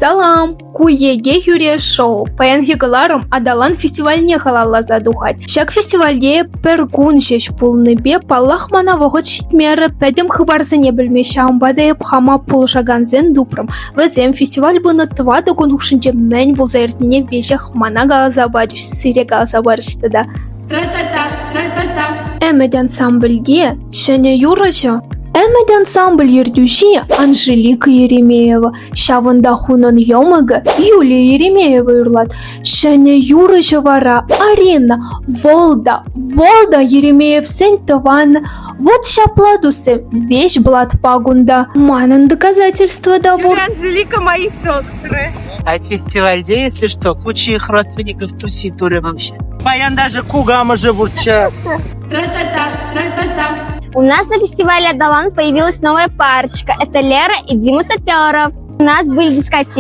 Салам! Ку Еге хӳре шоу. Паянхи кӑларӑм Аталан фестивальне халалласа тухать. Ҫак фестивальте пӗр кун ҫеҫ пулнипе, паллах, мана вӑхӑт ҫитмерӗ пӗтӗм хыпарсене пӗлме. Ҫавӑнпа та эп хама пулӑшакансем тупрӑм. Вӗсем фестиваль пынӑ тӑватӑ кун хушшинче мӗн пулса иртнине веҫех мана каласа пачӗҫ, сире каласа парӗҫ тата. Тра-та-та, тра-та-та. Ӗмӗт ансамбльте ҫӗнӗ юрӑҫӑ. Ӗмӗт ансамбль ертӳҫи Анжелика Еремеева. Ҫавӑнтах унӑн йӑмӑкӗ Юлия Еремеева юрлать. Ҫӗнӗ юрӑҫӑ вара Арина. Вӑл та, вӑл та Еремеевсен тӑванӗ. Вот ҫапла, туссем, веҫ блатпа кунта. Манӑн доказательство та пур. Юля, Анжелика мои сестры. А фестивальте, если что, куча их родственников тусит турӗ вообще. Паян даже кукамӑшӗ пурччӗ. Тра-та-та, тра-та-та. У нас на фестивале «Адалан» появилась новая парочка. Это Лера и Дима Саперов. У нас были дискотеки.